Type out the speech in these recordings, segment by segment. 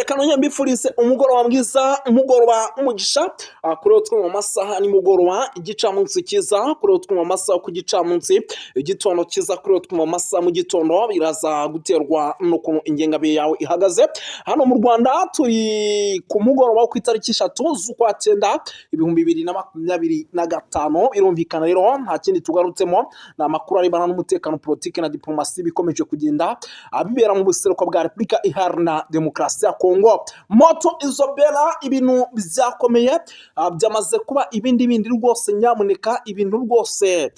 Reka nongere mbifurize umugoroba mwiza, umugoroba umugisha kuri twe mu masaha nimugoroba, igicamunsi cyiza kuri twe mu masaha ku gicamunsi, igitondo cyiza kuri twe mu masaha mu gitondo. Biraza guterwa n'ukuntu ingengabihe yawe ihagaze. Hano mu Rwanda turi ku mugoroba wo ku itariki 3 z'ukwa 9, 2025. Birumvikana rero nta kindi tugarutsemo, ni amakuru arebana n'umutekano, politiki na diplomasi bikomeje kugenda bibera mu buseruko bwa Repubulika Iharanira Demokarasi ya Kongo. Moto izobera, ibintu byakomeye, byamaze kuba ibindi bindi rwose. Nyamuneka, ibintu rwose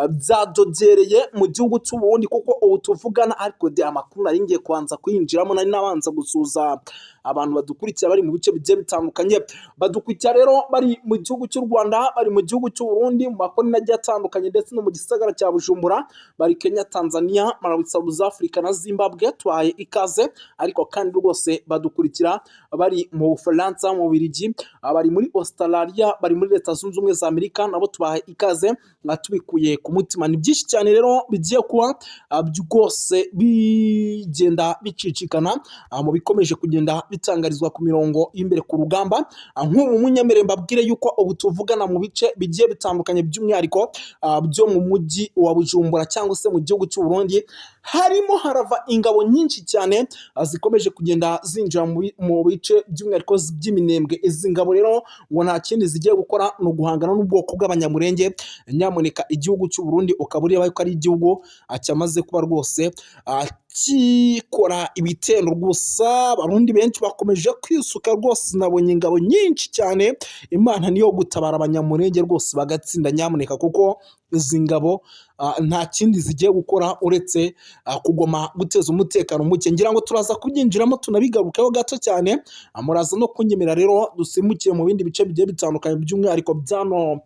byadogereye mu gihugu cy'u Burundi, kuko ubu tuvugana, ariko de amakuru nari ngiye kubanza kuyinjiramo, nari nabanza gusuhuza abantu badukurikira bari mu bice bigiye bitandukanye. Badukurikira rero bari mu gihugu cy'u Rwanda, bari mu gihugu cy'u Burundi, mu makomine agiye atandukanye, ndetse no mu gisagara cya Bujumbura, bari Kenya, Tanzania, Malawi, South Africa na Zimbabwe, tubahaye ikaze. Ariko kandi rwose badukurikira bari mu Bufaransa, mu Bubiligi, bari muri Australia, bari muri Leta Zunze Ubumwe za Amerika, nabo tubahaye ikaze tubikuye ku mutima. Ni byinshi cyane rero bigiye kuba rwose bigenda bicicikana mu bikomeje kugenda bitangarizwa ku mirongo y'imbere ku rugamba. Nk'ubu munyemerere mbabwire yuko ubu tuvugana mu bice bigiye bitandukanye, by'umwihariko byo mu mujyi wa Bujumbura cyangwa se mu gihugu cy'u Burundi, harimo harava ingabo nyinshi cyane zikomeje kugenda zinjira mu bice by'umwihariko by'iminembwe. Izi ngabo rero ngo nta kindi zigiye gukora, ni uguhangana n'ubwoko bw'Abanyamurenge. Nyamuneka, igihugu cy'u Burundi ukaba ureba ko ari igihugu cyamaze kuba rwose kikora ibitero. Gusa Abarundi benshi bakomeje kwisuka rwose, nabonye ingabo nyinshi cyane. Imana niyo gutabara Abanyamurenge rwose bagatsinda, nyamuneka, kuko izi ngabo nta kindi zigiye gukora uretse kugoma guteza umutekano muke. Ngira ngo turaza kubyinjiramo tunabigarukeho gato cyane. Muraza no kunyemera rero dusimbukire mu bindi bice bigiye bitandukanye, by'umwihariko byano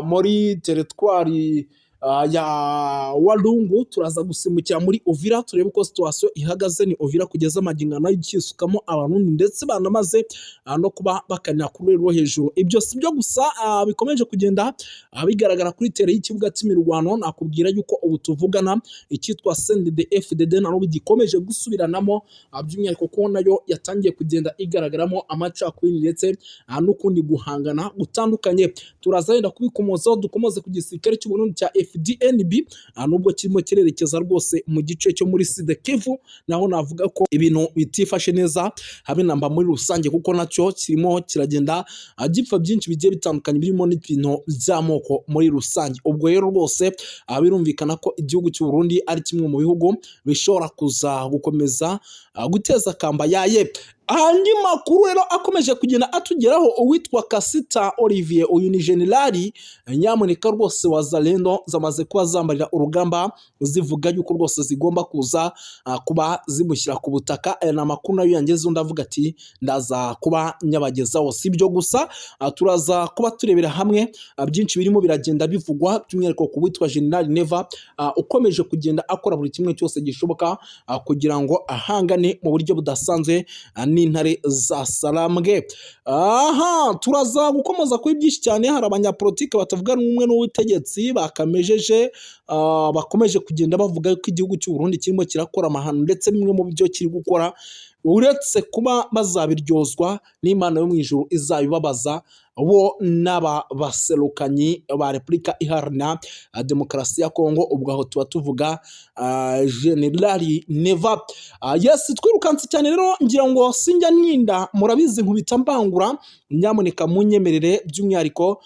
muri teritwari ya Walungu. Turaza gusimbukira muri Uvira turebe uko situation ihagaze. Ni Uvira kugeza amagingo nayo ikisukamo Abarundi, ndetse banamaze no kuba bakanira ku rwego rwo hejuru. Ibyo si byo gusa bikomeje kugenda bigaragara kuri terrain y'ikibuga cy'imirwano. Nakubwira yuko ubu tuvugana icyitwa CNDD FDD na gikomeje gusubiranamo, by'umwihariko ko nayo yatangiye kugenda igaragaramo amacakubiri ndetse n'ukundi guhangana gutandukanye. Turaza wenda kubikomozaho, dukomoze ku gisirikare cy'u Burundi cya FDNB, nubwo kirimo kirerekeza rwose mu gice cyo muri Sud Kivu, naho navuga ko ibintu bitifashe neza habe namba muri rusange, kuko nacyo kirimo kiragenda gipfa byinshi bigiye bitandukanye, birimo n'ibintu by'amoko muri rusange. Ubwo rero rwose birumvikana ko igihugu cy'u Burundi ari kimwe mu bihugu bishobora kuza gukomeza guteza akamba yaye. Andi makuru rero akomeje kugenda atugeraho, uwitwa Kasita Olivier, uyu ni generali nyamuneka rwose Wazalendo zamaze kuba zambarira urugamba, zivuga yuko rwose zigomba kuza kuba zimushyira ku butaka. Aya ni amakuru nayo yangezeho, ndavuga ati ndaza kuba nyabagezaho. Si ibyo gusa, turaza kuba turebera hamwe byinshi birimo biragenda bivugwa, by'umwihariko ku witwa General Neva ukomeje kugenda akora buri kimwe cyose gishoboka kugira ngo ahangane mu buryo budasanzwe n'intare za Sarambwe. Aha turaza gukomoza kuri byinshi cyane. Hari abanyapolitike batavuga rumwe n'ubutegetsi bakamejeje, bakomeje kugenda bavuga ko igihugu cy'u Burundi kirimo kirakora amahano, ndetse bimwe mu byo kiri gukora, uretse kuba bazabiryozwa n'Imana yo mu ijuru izabibabaza, bo n'aba baserukanyi ba Repubulika Iharanira Demokarasi ya Kongo. Ubwo aho tuba tuvuga Generali Neva. Yes, twirukanse cyane rero, ngira ngo sinjya ninda, murabizi nkubita mbangura. Nyamuneka munyemerere by'umwihariko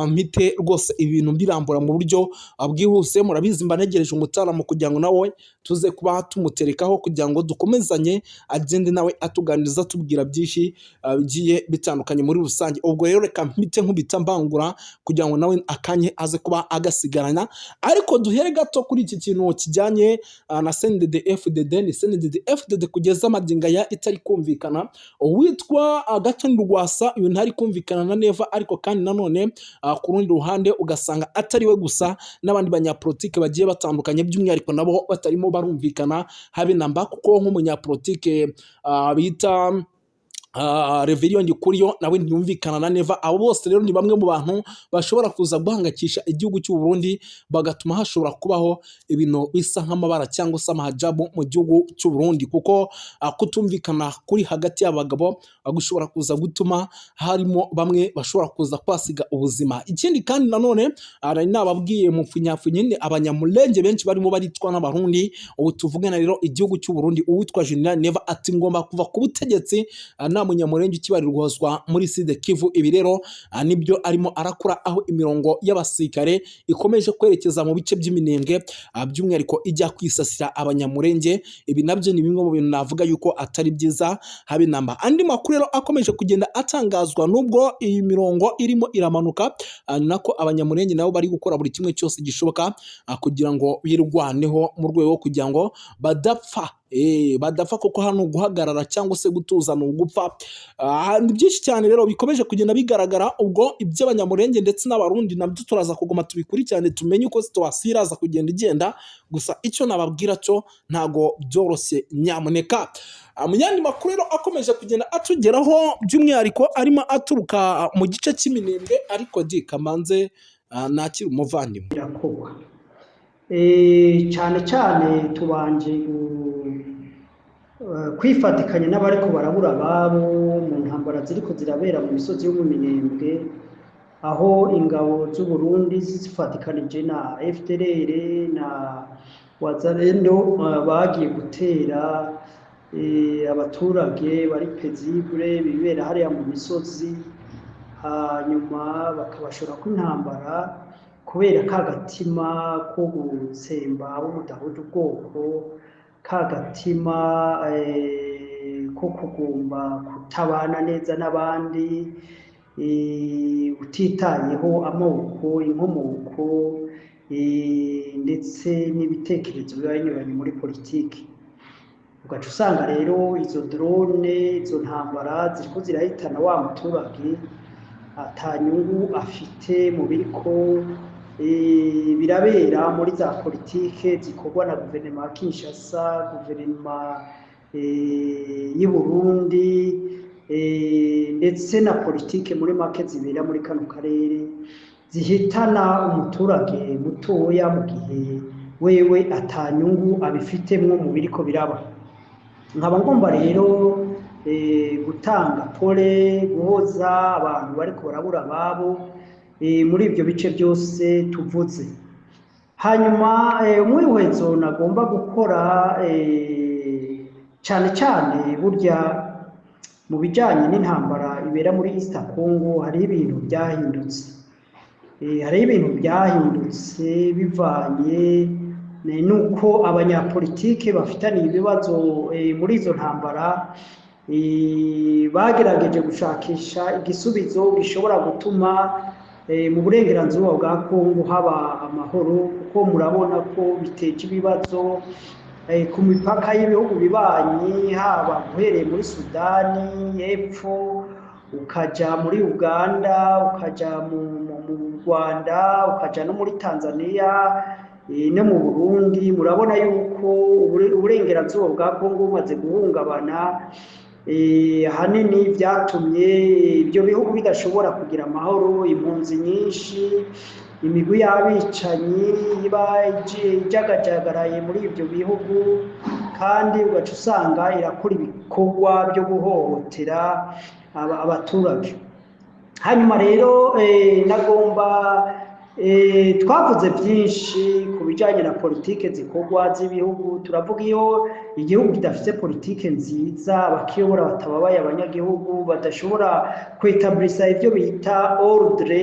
mpite rwose ibintu mbirambura mu buryo bwihuse. Murabizi mba ntegereje umutaramu kugira ngo nawe tuze kuba tumuterekaho kugira ngo dukomezanye, agende nawe atuganiriza, atubwira byinshi bigiye bitandukanye muri rusange. Ubwo rero reka mpite nkubita mbangura kugira ngo nawe akanye aze kuba agasigarana. Ariko duhere gato kuri iki kintu kijyanye na CNDD FDD. Ni CNDD FDD kugeza magingo aya itari kumvikana. Uwitwa Gatoni Rwasa, uyu ntari kumvikana na Neva, ariko kandi nanone ku rundi ruhande ugasanga atari we gusa, n'abandi banyapolitike bagiye batandukanye by'umwihariko nabo batarimo barumvikana habe namba, kuko nk'umunyapolitike bita Reverien Ndikuriyo nawe ntiyumvikana na Neva. Abo bose rero ni bamwe mu bantu bashobora kuza guhangayikisha igihugu cy'u Burundi, bagatuma hashobora kubaho ibintu bisa nk'amabara cyangwa se amahajabu mu gihugu cy'u Burundi, kuko kutumvikana kuri hagati y'abagabo gushobora kuza gutuma harimo bamwe bashobora kuza kwasiga ubuzima. Ikindi kandi nanone, nari nababwiye mu pfunyapfunyine, Abanyamulenge benshi barimo baricwa n'Abarundi ubu tuvugana. Rero igihugu cy'u Burundi, uwitwa General Neva ati: "Ngomba kuva ku butegetsi nta Munyamulenge ukibarirwazwa muri Sud Kivu." Ibi rero nibyo arimo arakora, aho imirongo y'abasirikare ikomeje kwerekeza mu bice by'Iminembwe, by'umwihariko ijya kwisasira Abanyamurenge. Ibi nabyo ni bimwe mu bintu navuga yuko atari byiza habe namba. Andi makuru rero akomeje kugenda atangazwa, nubwo iyi mirongo irimo iramanuka, nako Abanyamurenge nabo bari gukora buri kimwe cyose gishoboka kugira ngo birwaneho mu rwego rwo kugira ngo badapfa, kuko hano guhagarara cyangwa se gutuza ni ugupfa. Ni byinshi cyane rero bikomeje kugenda bigaragara. Ubwo iby'Abanyamurenge ndetse n'Abarundi nabyo turaza kuguma tubikurikirane, tumenye uko situation iraza kugenda igenda. Gusa icyo nababwira cyo, ntago byoroshye nyamuneka. Mu yandi makuru rero akomeje kugenda atugeraho, by'umwihariko arimo aturuka mu gice cy'Iminembwe, ariko di kamanze nakira umuvandimwe. Birakorwa cyane cyane tubanje kwifatikanya n'abariko barabura ababo mu ntambara ziriko zirabera mu misozi yo mu Minembwe, aho ingabo z'u Burundi zifatikanije na FDLR na Wazalendo bagiye gutera abaturage bari paisible bibera hariya mu misozi, hanyuma bakabashora ko intambara kubera ka gatima ko gutsemba abo mudahuje ubwoko, ka gatima ko kugomba kutabana neza n'abandi, utitayeho amoko, inkomoko, ndetse n'ibitekerezo biba binyuranye muri politiki. Ugaca usanga rero izo drone, izo ntambara ziriko zirahitana wa muturage ata nyungu afite mu biriko birabera muri za politike zikorwa na guverinoma ya Kinshasa, guverinoma y'u Burundi, ndetse na politike muri make zibera muri kano karere, zihitana umuturage mutoya mu gihe wewe ata nyungu abifitemwo mu biriko biraba. Nkaba ngomba rero gutanga pole, guhoza abantu bariko barabura ababo muri ibyo bice byose tuvuze. Hanyuma umwihwezo nagomba gukora, cyane cyane burya mu bijyanye n'intambara ibera muri East Congo, hariho ibintu byahindutse. Hariho ibintu byahindutse bivanye nuko abanyapolitike bafitaniye ibibazo muri izo ntambara bagerageje gushakisha igisubizo gishobora gutuma mu burengerazuba bwa Kongo haba amahoro, kuko murabona ko biteje ibibazo ku mipaka y'ibihugu bibanyi, haba uhereye muri Sudani y'Epfo, ukaja muri Uganda, ukaja mu Rwanda, ukaja no muri Tanzania, no mu Burundi. Murabona yuko uburengerazuba bwa Kongo bumaze guhungabana. Ahanini byatumye ibyo bihugu bidashobora kugira amahoro, impunzi nyinshi, imigwi y'abicanyi iba ijagajagaraye muri ibyo bihugu, kandi ugaca usanga irakora ibikorwa byo guhohotera abaturage. Hanyuma rero nagomba, twavuze byinshi ku bijyanye na politike zikorwa z'ibihugu. Turavuga iyo igihugu kidafite politike nziza, abakiyobora batababaye abanyagihugu, badashobora kwetablisa ibyo bita ordre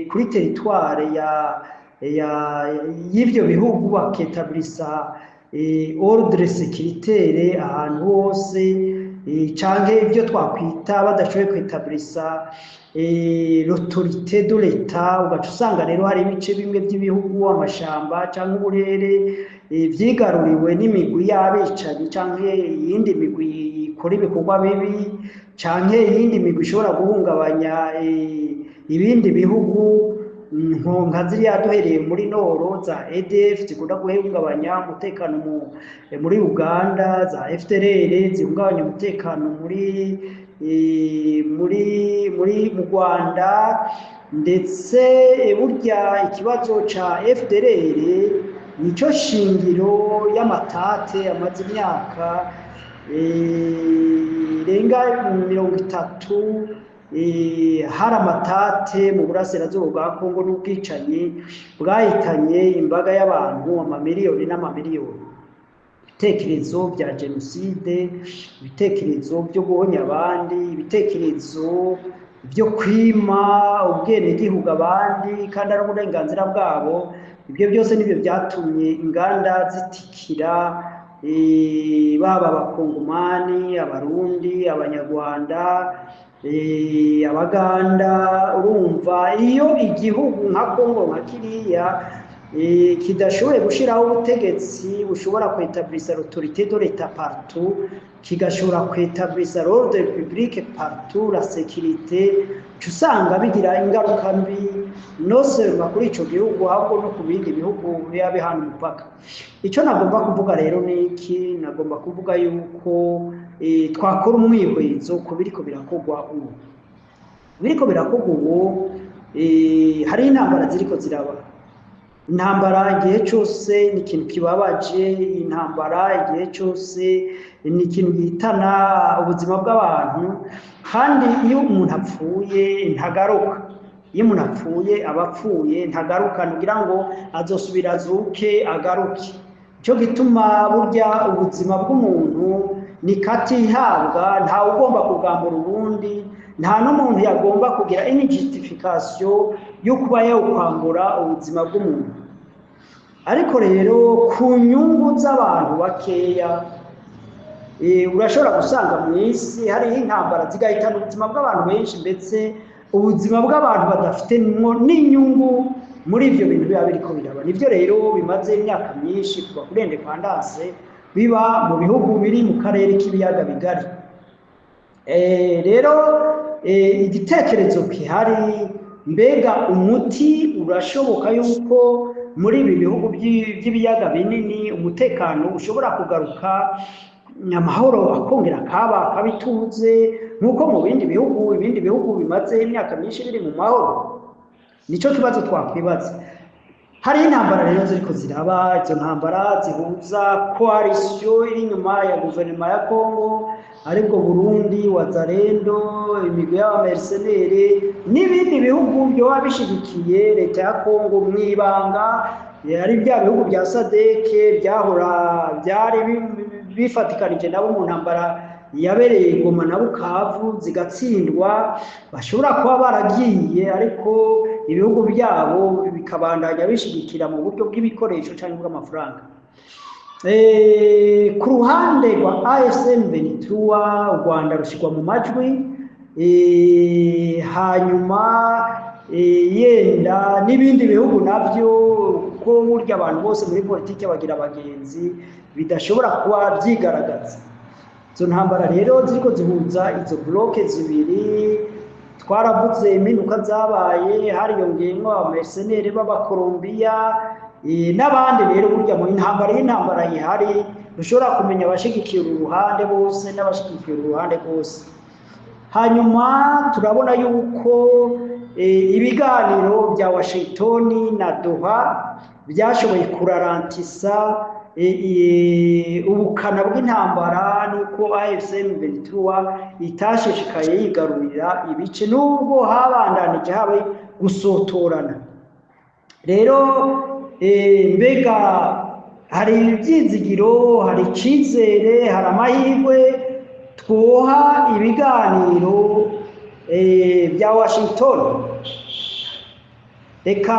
kuri territoire ya y'ibyo bihugu, baketablisa ordre sécuritaire ahantu hose, canke ibyo twakwita badashoboye kwetablisa l'autorité de l'État, ugaca usanga rero hari ibice bimwe by'ibihugu, amashamba canke uburere, vyigaruriwe n'imigwi y'abicanyi canke iyindi migwi ikora ibikorwa bibi canke iyindi migwi ishobora guhungabanya ibindi bihugu. Nka ziriya duhereye muri nord za ADF zikunda guhungabanya umutekano muri Uganda, za FDLR zihungabanya umutekano muri mu Rwanda. Ndetse burya ikibazo ca FDLR nico shingiro y'amatate amaze imyaka irenga 30. Hari amatate mu burasirazuba bwa Kongo n'ubwicanyi bwahitanye imbaga y'abantu amamiliyoni n'amamiliyoni. Ibitekerezo bya jenoside, ibitekerezo byo guhonya abandi, ibitekerezo byo kwima ubwenegihugu abandi kandi ari uburenganzira bwabo, ibyo byose nibyo byatumye inganda zitikira, baba Abakongomani, Abarundi, Abanyarwanda, Abaganda. Urumva, iyo igihugu nka Kongo nka kiriya kidashoboye gushyiraho ubutegetsi bushobora kwetablisa l'autorité de l'État partout, kigashobora kwetablisa l'ordre public partout, la sécurité, uca usanga bigira ingaruka mbi non seulement kuri ico gihugu, ahubwo no ku bindi bihugu biba bihana umupaka. Icyo nagomba kuvuga rero ni iki? Nagomba kuvuga yuko twakora umwihwezo ku biriko birakorwa ubu. Biriko birakorwa ubu, hari intambara ziriko ziraba. Intambara igihe cyose ni ikintu kibabaje. Intambara igihe cyose ni ikintu gihitana ubuzima bw'abantu, kandi iyo umuntu apfuye ntagaruka. Iyo umuntu apfuye aba apfuye, ntagaruka kugira ngo azosubira azuke agaruke. Nicyo gituma burya ubuzima bw'umuntu ni katihabwa, ntawe ugomba kugambura ubundi, nta n'umuntu yagomba kugira une justification yo kuba yawukwambura ubuzima bw'umuntu. Ariko rero ku nyungu z'abantu bakeya, urashobora gusanga mu isi hariho intambara zigahitana ubuzima bw'abantu benshi, ndetse ubuzima bw'abantu badafite n'inyungu muri ibyo bintu biba biriko biraba. Nibyo rero bimaze imyaka myinshi kuva kuri indépendance biba mu bihugu biri mu karere k'ibiyaga bigari. Rero igitekerezo gihari: mbega umuti urashoboka yuko muri ibi bihugu by'ibiyaga binini umutekano ushobora kugaruka, amahoro akongera akaba akabituze nk'uko mu bindi bihugu, ibindi bihugu bimaze imyaka myinshi biri mu mahoro? Nicyo kibazo twakwibaza. Hari intambara rero ziriko ziraba, izo ntambara zihuza coalition iri inyuma ya guverinoma ya Congo, aribwo Burundi, Wazalendo, imigwi y'aba mercenaires n'ibindi bihugu byoba bishigikiye leta ya Congo mw'ibanga, ari bya bihugu bya SADC byahora byari bifatikanije nabo mu ntambara yabereye Goma na Bukavu zigatsindwa. Bashobora kuba baragiye, ariko ibihugu byabo bikabandanya bishigikira mu buryo bw'ibikoresho cyangwa bw'amafaranga. Ku ruhande rwa AFC M23, u Rwanda rushyirwa mu majwi, hanyuma yenda n'ibindi bihugu nabyo, kuko burya abantu bose muri politiki bagira abagenzi bidashobora kuba byigaragaza. Izo ntambara rero ziriko zihuza izo blocs zibiri, twaravuze impinduka zabaye, hariyongeyemo aba mercenaires b'Abakolombiya n'abandi. Rero burya mu intambara y'intambara ihari dushobora kumenya abashigikiye uru ruhande bose n'abashigikiye uru ruhande bose. Hanyuma turabona yuko ibiganiro bya Washington na Doha byashoboye kurarantisa ubukana bw'intambara, nuko AFC M23 itashishikaye yigarurira ibice, nubwo habandanije habe gusotorana. Rero mbega hari ibyizigiro, hari icyizere, hari amahirwe twoha ibiganiro bya Washington? Reka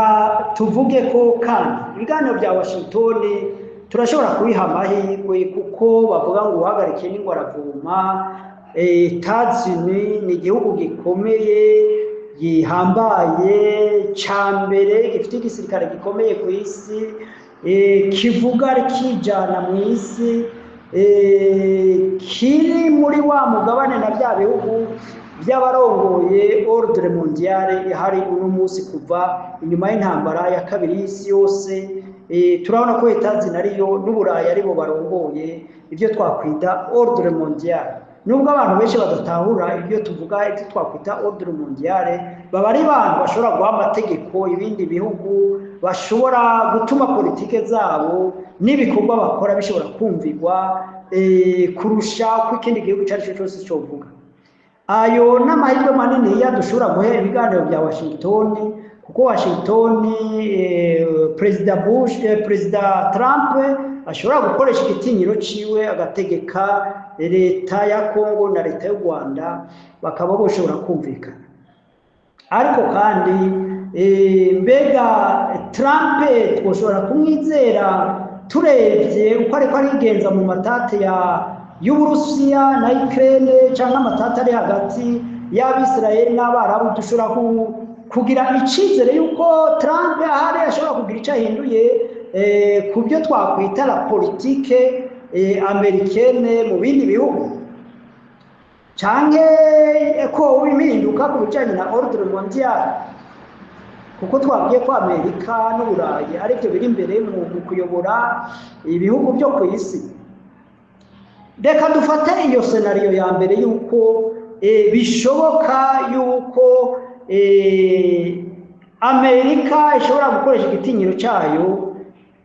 tuvuge ko kandi ibiganiro bya Washington turashobora kubiha amahirwe, kuko bavuga ngo uhagarikiye n'ingwe aravoma. États-Unis ni igihugu gikomeye, gihambaye, ca mbere gifite igisirikare gikomeye ku isi, kivuga kijana mu isi, kiri muri wa mugabane na bya bihugu. By'abarongoye ordre mondiale ihari uno munsi kuva inyuma y'intambara ya kabiri y'isi yose. Turabona ko États-Unis ariyo n'Uburayi aribo barongoye ibyo twakwita ordre mondiale. Nubwo abantu benshi badatahura ibyo tuvuga, ibyo twakwita ordre mondiale, baba ari bantu bashobora guha amategeko ibindi bihugu, bashobora gutuma politike zabo n'ibikorwa bakora bishobora kumvirwa kurusha uko ikindi gihugu icyo ari cyo cyose cyovuga. Ayo n'amahirwe manini dushobora guha ibiganiro bya Washington, kuko Washington, Perezida Bush, Perezida Trump ashobora gukoresha igitinyiro ciwe agategeka leta ya Congo na leta y'u Rwanda, bakaba boshobora kumvikana. Ariko kandi, mbega Trump twoshobora kumwizera turebye uko ariko arigenza mu matate ya y'Uburusiya na Ukraine cyangwa amatata ari hagati y'Abisirayeli n'Abarabu? Dushobora kugira icyizere yuko Trump ahari ashobora kugira icyo ahinduye ku byo twakwita la politique américaine mu bindi bihugu, canke ko impinduka ku bijanye na ordre mondial? Kuko twabwiye ko Amerika n'Uburayi aribyo biri imbere mu kuyobora ibihugu byo ku isi. Reka dufate iyo scénario ya mbere yuko bishoboka yuko Amerika ishobora gukoresha igitinyiro cyayo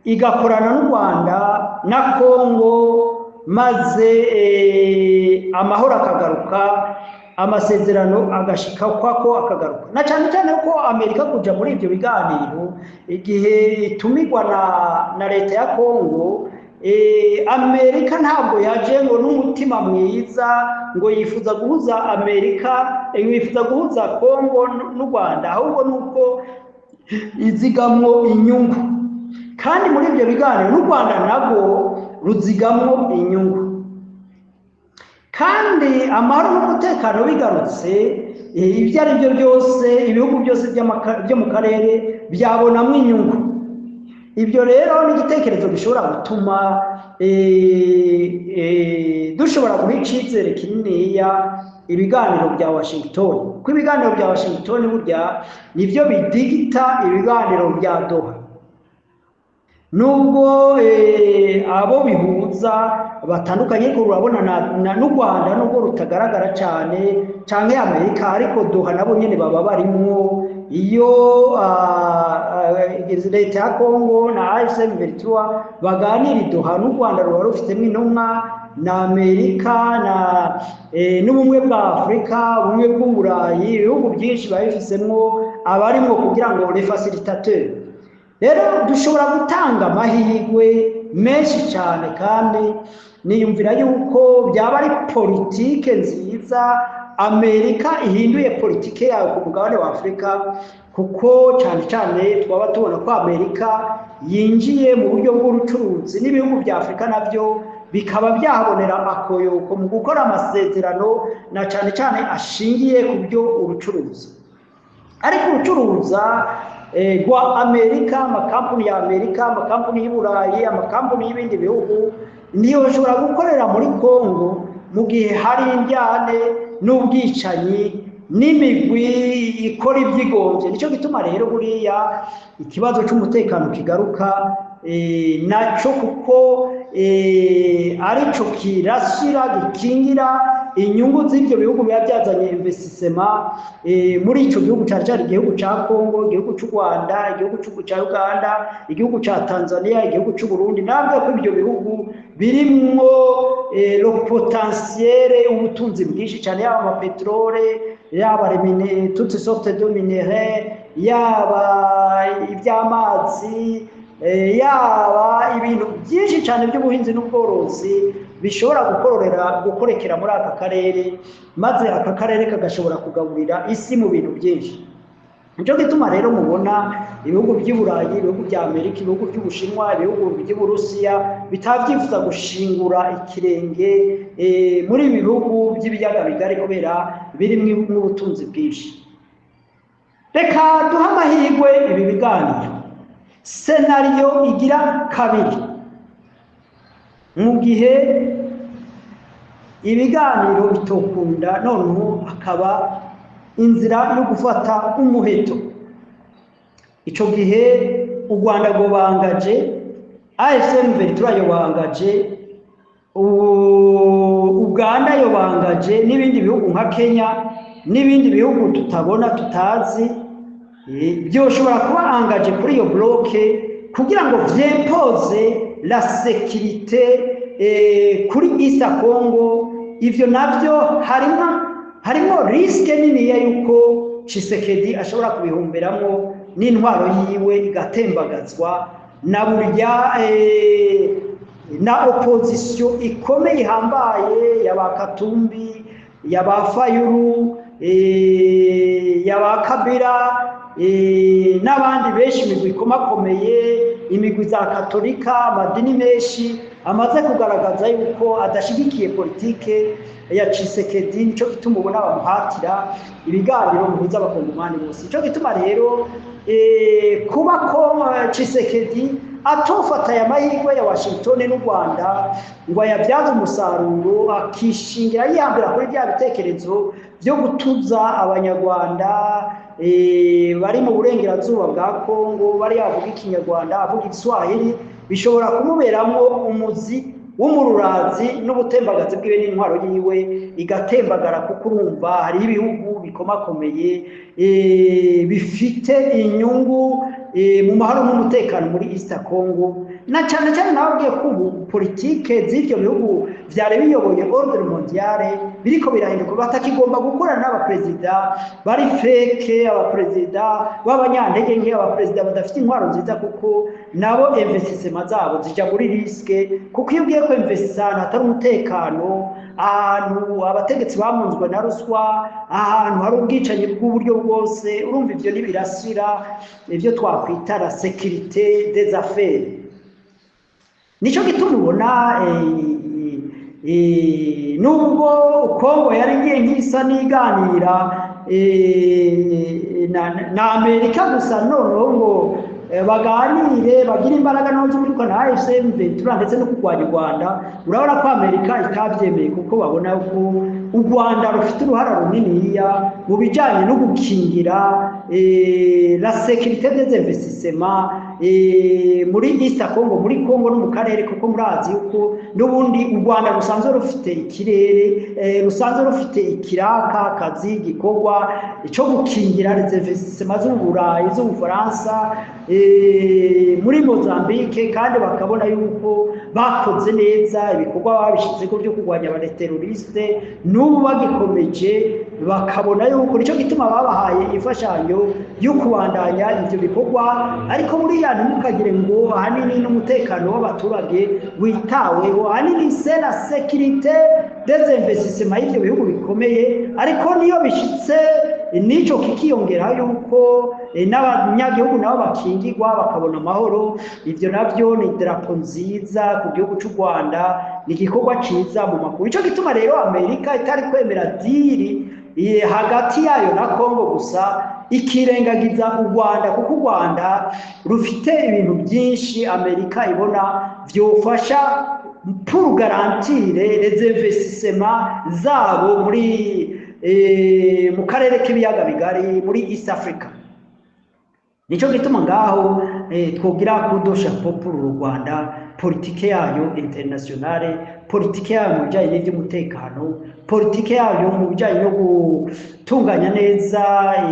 igakorana n'u Rwanda na Congo, maze amahoro akagaruka, amasezerano agashika kwako akagaruka, na cyane cyane ko Amerika kuja muri ibyo biganiro igihe itumirwa na leta ya Congo, Amerika ntabwo yaje ngo n'umutima mwiza, ngo yifuza guhuza Amerika, yifuza guhuza Congo n'u Rwanda, ahubwo nuko izigamwo inyungu. Kandi muri ibyo biganiro n'u Rwanda nabwo ruzigamwo inyungu. Kandi amahoro n'umutekano bigarutse, ibyo ari byo byose, ibihugu byose byo mu karere byabonamo inyungu. Ibyo rero ni igitekerezo gishobora gutuma dushobora guha icyizere kininiya ibiganiro bya Washington, kuko ibiganiro bya Washington burya nibyo bidigita ibiganiro bya Doha, nubwo abo bihuza batandukanye. Ariko urabona n'u Rwanda nubwo rutagaragara cyane cyangwa Amerika, ariko Doha nabo nyine baba barimwo. Iyo leta ya Congo na AFC M23 baganira i Doha, n'u Rwanda ruba rufitemo intumwa, na Amerika na n'ubumwe bwa Afurika, ubumwe bw'Uburayi, ibihugu byinshi biba bifisemwo abarimwo kugira ngo les facilitateurs. Rero dushobora gutanga amahirwe menshi cyane, kandi niyumvira yuko byaba ari politike nziza Amerika ihinduye politike yayo ku mugabane wa Afurika, kuko cyane cyane twaba tubona ko Amerika yinjiye mu buryo bw'ubucuruzi n'ibihugu bya Afurika, nabyo bikaba byahabonera akoyoko mu gukora amasezerano, na cyane cyane ashingiye ku byo ubucuruzi. Ariko ubucuruza rwa Amerika, amakampani ya Amerika, amakampani y'i Burayi, amakampani y'ibindi bihugu ntiyoshobora gukorera muri Congo mu gihe hari indyane n'ubwicanyi n'imigwi ikora ibyigombye. Nicyo gituma rero buriya ikibazo cy'umutekano kigaruka nacyo, kuko aricyo kirasira gikingira inyungu z'ibyo bihugu biba byazanye investissement muri icyo gihugu, cyane cyane igihugu cya Congo, igihugu cy'u Rwanda, igihugu cya Uganda, igihugu cya Tanzania, igihugu cy'u Burundi. Ntabwo ko ibyo bihugu birimwo le potentiel, ubutunzi bwinshi cyane, yaba amapeterole, yaba toutes sortes de minerais, yaba iby'amazi, yaba ibintu byinshi cyane by'ubuhinzi n'ubworozi bishobora gukorera gukorekera muri aka karere, maze aka karere kagashobora kugaburira isi mu bintu byinshi. Nicyo gituma rero mubona ibihugu by'i Burayi, ibihugu bya Amerika, ibihugu by'Ubushinwa, ibihugu by'Uburusiya bitabyifuza gushingura ikirenge muri ibi bihugu by'ibiyaga bigari, kubera birimo ubutunzi bwinshi. Reka duhe amahirwe ibi biganiro. Scénario igira kabiri, mu gihe Ibiganiro bitokunda, noneho akaba inzira yo gufata umuheto. Ico gihe u Rwanda rwobangaje, AFC M23 yobangaje, Uganda yobangaje, n'ibindi bihugu nka Kenya n'ibindi bihugu tutabona, tutazi, byoshobora kuba engagé kuri iyo bloc kugira ngo vy'impose la sécurité kuri East Congo. Ivyo navyo harimo risque niniya yuko Tshisekedi ashobora kubihomberamwo n'intwaro yiwe igatembagazwa na burya na opposition ikomeye ihambaye yaba Katumbi, yaba Fayulu, yaba Kabila n'abandi benshi, imigwi ikomakomeye, imigwi za Katolika, amadini menshi amaze kugaragaza yuko adashigikiye politike ya Tshisekedi. Nico gituma ubona bamuhatira ibiganiro bihuza Abakongomani bose. Nico gituma rero kuba ko Tshisekedi atofata aya mahirwe ya Washington n'u Rwanda ngo ayabyaze umusaruro, akishingira yihambira kuri bya bitekerezo byo gutuza Abanyarwanda bari mu burengerazuba bwa Kongo, bari avuga Ikinyarwanda, avuga Igiswahili, bishobora kumuberamwo umuzi w'umururazi n'ubutembagazi bwiwe n'intwaro yiwe igatembagara, kuko urumva hariho ibihugu bikomakomeye bifite inyungu mu mahoro n'umutekano muri East Congo, na cyane cyane nababwiye ko ubu politike z'ivyo bihugu vyari biyoboye ordre mondiale biriko birahinduka, batakigomba gukorana n'abaperezida bari fake, abaperezida b'abanyantege nke, abaperezida badafite intwaro nziza, kuko nabo investissement zabo zija muri risque, kuko iyo ugiye ko investissa ahantu hatari umutekano, ahantu abategetsi bamunzwe na ruswa, ahantu hari ubwicanyi bw'uburyo bwose, urumva ivyo ntibirasira ivyo twakwita la sécurité des affaires. Nico gituma ubona nubwo Kongo yari igiye nk'isa n'iganira na Amerika gusa, noneho ngo baganire bagire imbaraga no zo kwirukana AFC M23 ndetse no kurwanya u Rwanda, urabona ko Amerika itabyemeye, kuko babona ko u Rwanda rufite uruhara runiniya mu bijyanye no gukingira la sécurité des investissements muri East Congo, muri Congo no mu karere, kuko murazi yuko n'ubundi u Rwanda rusanzwe rufite ikirere, rusanzwe rufite ikiraka akazi gikorwa cyo gukingira les investissements z'Uburayi, z'Ubufaransa muri Mozambique, kandi bakabona yuko bakoze neza ibikorwa babishizeko byo kurwanya aba terroristes, n'ubu bagikomeje, bakabona yuko nicyo gituma babahaye imfashanyo yo kubandanya ivyo bikorwa. Ariko buriya ntimukagire ngo ahanini n'umutekano w'abaturage witaweho, ahanini c'est la sécurité des investissements y'ivyo bihugu bikomeye. Ariko niyo bishitse nico kikiyongera yuko n'abanyagihugu nabo bakingirwa, bakabona amahoro, ivyo navyo ni idarapo nziza ku gihugu c'u Rwanda, ni igikorwa ciza mu makuru. Nico gituma rero Amerika itari kwemera deal hagati yayo na Kongo gusa ikirengagiza u Rwanda, kuko u Rwanda rufite ibintu byinshi Amerika ibona vyofasha pour garantir les investissements zabo muri mu karere k'ibiyaga bigari, muri East Africa. Nico gituma ngaho twogira coup de chapeau pour u Rwanda, politike yayo internationale, politike yayo mu bijyanye n'iby'umutekano, politike yayo mu bijyanye no gutunganya neza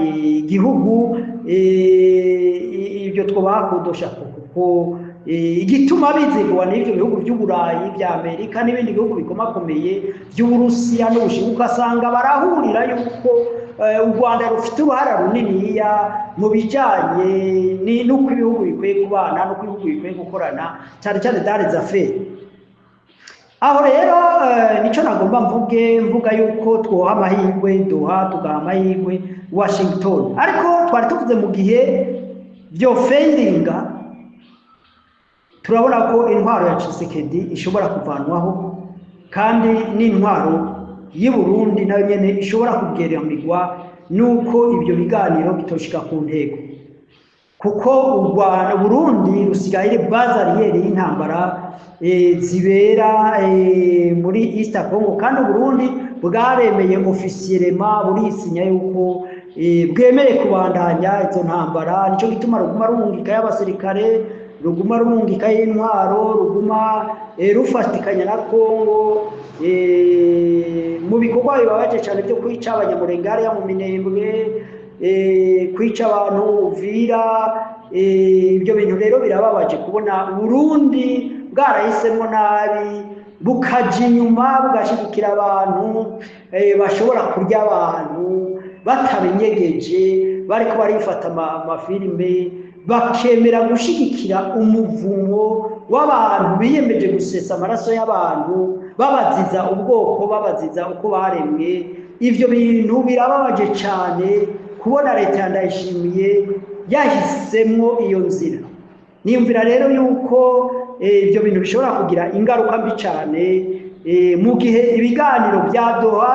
igihugu. Ibyo twobaha coup de chapeau, kuko igituma bizigwa n'ibyo bihugu by'Uburayi, bya Amerika n'ibindi bihugu bikomakomeye by'Uburusiya n'Ubushinwa, ugasanga barahurira yuko u Rwanda rufite uruhara runiniya mu bijyanye n'uko ibihugu bikwiye kubana n'uko ibihugu bikwiye gukorana, cyane cyane dans les affaires. Aho rero nico nagomba mvuge, mvuga yuko twoha amahirwe duha, tugaha amahirwe Washington. Ariko twari tuvuze mu gihe byo failinga, turabona ko intwaro ya Tshisekedi ishobora kuvanwaho, kandi n'intwaro y'i Burundi nayo nyene ishobora kugereranirwa nuko ibyo biganiro bitoshika ku ntego. Kuko u Rwanda, Burundi rusigaye ari base arrière y'intambara zibera muri East Congo, kandi Burundi bwaremeye officiellement, burisinya yuko bwemeye kubandanya izo ntambara. Nico gituma ruguma rungika y'abasirikare, ruguma rungika y'intwaro, ruguma rufatikanya na Congo mu bikorwa bibabaje cyane byo kwica Abanyamulenge hariya mu Minembwe, kwica abantu Uvira. Ibyo bintu rero birababaje kubona Burundi bwarahisemo nabi, bukaja inyuma bugashyigikira abantu bashobora kurya abantu batabinyegeje, bariko barifata amafilime, bakemera gushigikira umuvumo w'abantu biyemeje gusesa amaraso y'abantu, babaziza ubwoko, babaziza uko baremwe. Ivyo bintu birababaje cyane kubona leta ya Ndayishimiye yahisemwo iyo nzira. Niyumvira rero yuko ibyo bintu bishobora kugira ingaruka mbi cyane mu gihe ibiganiro bya Doha,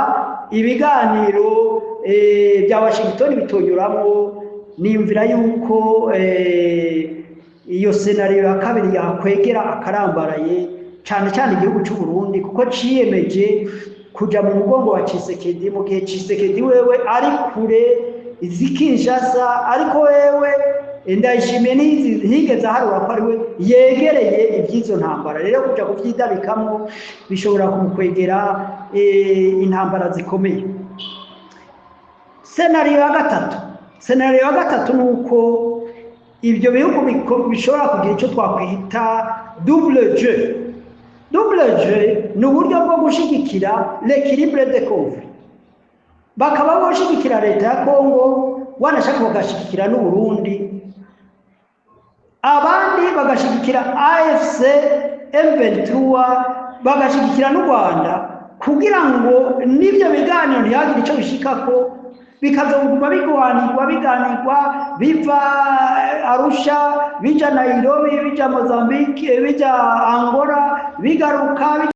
ibiganiro bya Washington bitonyuramo. Niyumvira yuko iyo scénario ya kabiri yakwegera akarambaraye cyane cyane igihugu cy'u Burundi, kuko ciyemeje kuja mu mugongo wa Tshisekedi, mu gihe Tshisekedi wewe ari kure izi Kinshasa, ariko wewe Ndayishimiye ntiyigeze aharura ko ari we yegereye iby'izo ntambara. Rero kuja kuvyidabikamo bishobora kumukwegera intambara zikomeye. Scénario ya gatatu ni uko ibyo bihugu bishobora kugira icyo twakwita double jeu. Double jeu ni uburyo bwo gushigikira l'équilibre de conflit, bakaba boshigikira leta ya Kongo, wanashaka bagashigikira n'u Burundi, abandi bagashigikira AFC M23, bagashigikira n'u Rwanda, kugira ngo n'ibyo biganiro ntihagire icyo bishikako, bikazoguma bigwanirwa, biganirwa, biva Arusha bija Nairobi, bija Mozambique, bija Angola, bigaruka.